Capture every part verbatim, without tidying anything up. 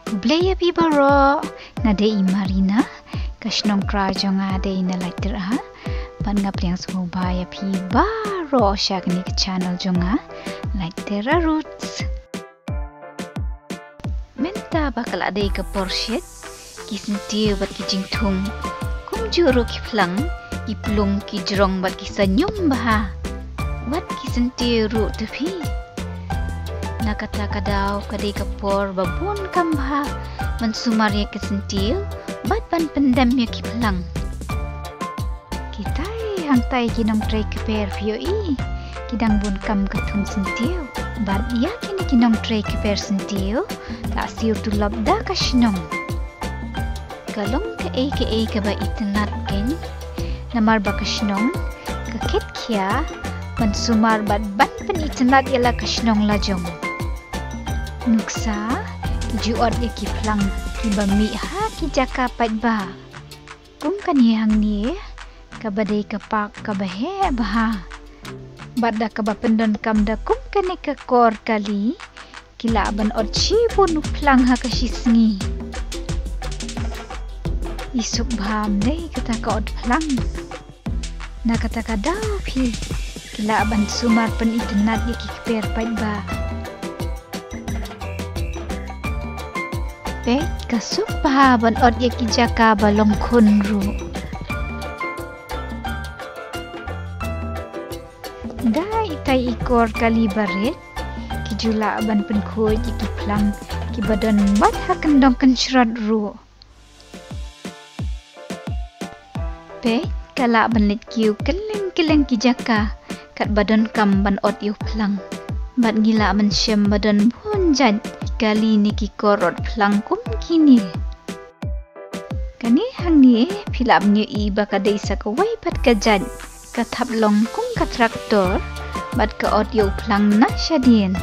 Khublei ïa phi baroh, nga dei i Marina, ka shnong Kra jong nga dei na Laitera, bad nga pdiang sngewbha ïa phi baroh sha kane ka channel jong nga, Laitera Roots. Mynta ba ka la dei ka por shit, ki syntiew bad ki jingthung, kumjuh ruh ki phlang, ki plung, ki jrong bad ki sahñium bha. Wat ki syntiew ruh te phi. Na kata ka daw ka dei ka por ba bun kam bha ban sumar ïa ki syntiew bad ban pyndem ïa ki phlang. Kitai hangtai ki nongtrei kper phi ïohi, ki dang bun kam ka thung syntiew. Bad ïa kine ki nongtrei kper syntiew la siew tulop da ka shnong. Ka long kaei kaei kaba itynnad keiñ, namar ba ka shnong ka kit khia ban sumar bad ban pynitynnad ïa la ka shnong lajong. Nuksa, ki ju ot ïa ki phlang kiba mih ha ki jaka paidbah. Kum kane hangne, kaba dei ka park kaba heh bha. Bad da kaba pyndonkam da kum kane ka kor kali, ki lah ban ot shibun u phlang ha ka shisngi. I suk bha ym dei kata ka ot phlang. Na kata ka daw phi, ki lah ban sumar pynitynnad ïa ki kper paidbah. Peit ka suk bha ban ot ïa ki jaka ba long khun ruh. Da itai i kor kali barit, ki ju lah ban pynkhuid ïa ki phlang kiba don bad ha kyndong kynshrot ruh. Peit, ka lah ban leit kiew kylleng kylleng ki jaka katba donkam ban ot ïa u phlang. Bad ngi lah ban shem ba don bun jait ki kali ne ki kor ot phlang kum kine. Kane hangne phi lah ban ïohi ba ka dei sa kawei pat ka jait, ka thap long kum ka traktor bad ka ot ïa u phlang na shadien.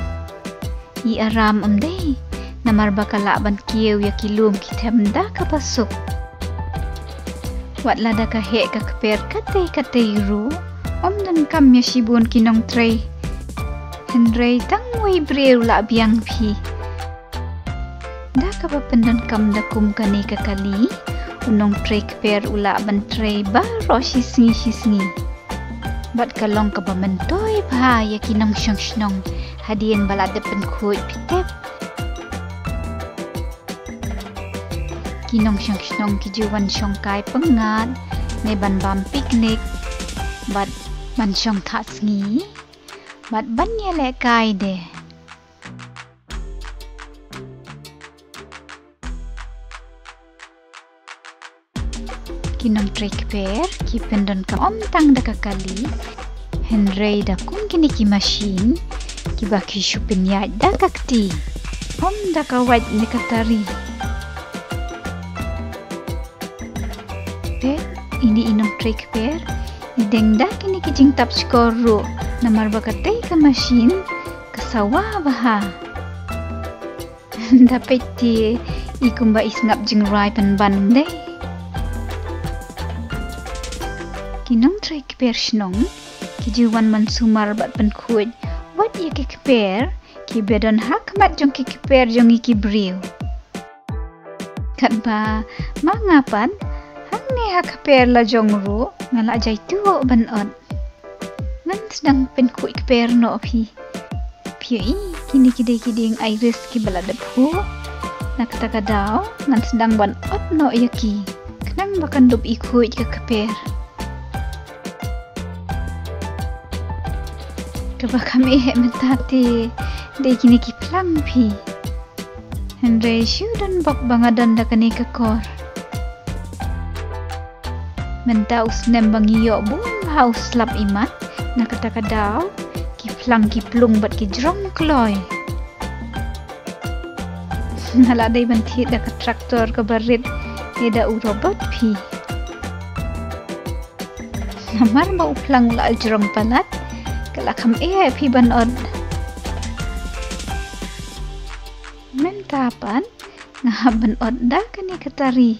I aram ym dei, namar ba ka lah ban kiew ïa ki lum ki them da kaba suk. Wat lada ka heh ka kper katei katei ruh, ym donkam ïa shibun ki nongtrei. Hynrei tang wei briew lah biang phi. Da kaba pyndonkam da kum kane ka kali, u nongtrei kper u lah ban trei baroh shisngi shisngi. Bad ka long kaba myntoi bha ïa ki nongshong shnong hadien ba la dep pynkhuid phi tip. Ki nongshong shnong ki ju wan shong kai pyngngad ne ban bam picnic bad ban shong thah sngi bad ban ïalehkai de. Ki nongtrei kper ki pyndonkam ym tang da ka kali, hynrei da kum kine ki mashin kiba ki shu pynïaid da ka kti, ym da ka wait ne ka tari. Peit, ine i nongtrei kper i deng da kine ki jingtap shkor ruh, namar ba katei ka mashin ka sawa bha. Da peit te i kumba i sngap jingrwai pynban ym dei. Ki nongtrei kper shnong ki ju wan ban sumar bad pynkhuid wat ïa ki kper kiba don ha khmat jong ki kper jong ngi ki briew. Katba ma nga pat, hangne ha kper lajong ruh nga la jaituh ban ot. Ngan sdang pynkhuid kper noh phi. Phi ïohi, kine ki dei ki dieng iris kiba la dep huh. Na kata ka daw ngan sdang ban ot noh ïa ki, khnang ba kan dup i khuid ka kper. Kaba kham eh mynta te dei kine ki phlang phi. Hynrei shu don bok ba nga don da kane ka kor. Mynta u snem ba ngi ïoh bun bha u slap imat, na kata ka daw ki phlang ki plung bad ki jrong kloi. Nga la dei ban thied da ka traktor kaba rit ne da u robot phi. Namar ba u phlang u la jrong palat, ka la kham eh phi ban ot. Mynta pat nga hap ban ot da kane ka tari.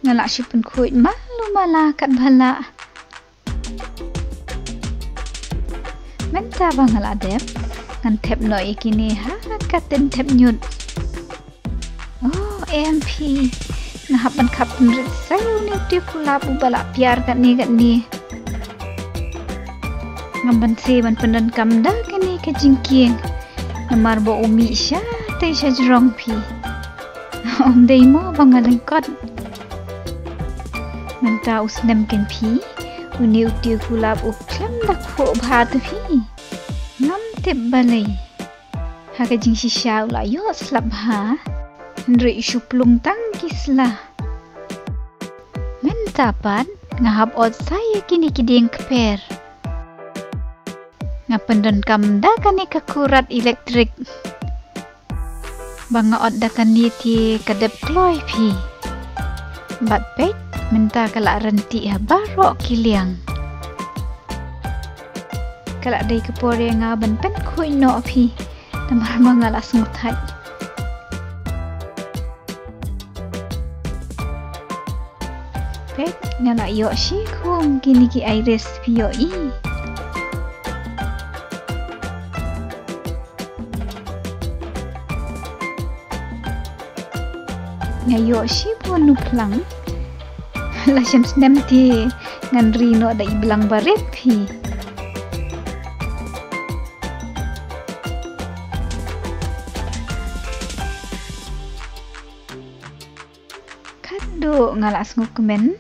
Nga la shu pynkhuid malu mala katba lah. Mynta ba nga la dep, Ngan thep noh ïa kine ha ka ten thep ñiut. Oh, em phi. Nga hap ban khap pynrit sa ïa une u tiew kulap uba la piar katne katne. Ngam banse ban pyndonkam da kane ka jingkieng. Namar ba u mih shatei sha jrong phi. Ym dei mo ba nga lyngkot. Mynta u snem ken phi. Une u tiew kulap u khlem da khuh bha te phi. Ngam tip balei. Ha ka jingshisha u la ïoh slap bha. Hynrei u shu plung tang ki sla. Mynta pat nga hap ot sa ïa kine ki dieng kper. Nga pyndonkam da kane ka kurat elektrik. Ba nga ot da kane te ka dep kloi phi. Bad peit mynta ka la rynti ha baroh ki liang. Ka la dei ka por ïa nga ban pynkhuid noh phi. Namar ma nga la sngewthait. Peit, nga la ïoh shikhong kine ki iris phi ïohi. Nga ïoh shibun u phlang. La shem snem te ngan ri noh da i blang barit phi. Khadduh nga la sngewkmen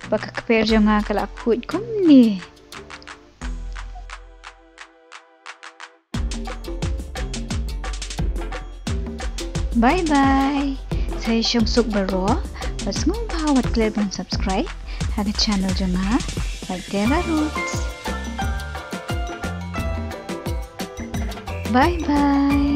ba ka kper jong nga ka la khuid kumne. Bye bye. Sa ïa shong suk baroh. Bad sngewbha wat klet ban subscribe ha ka channel jong nga, Like Terra Roots. Bye bye.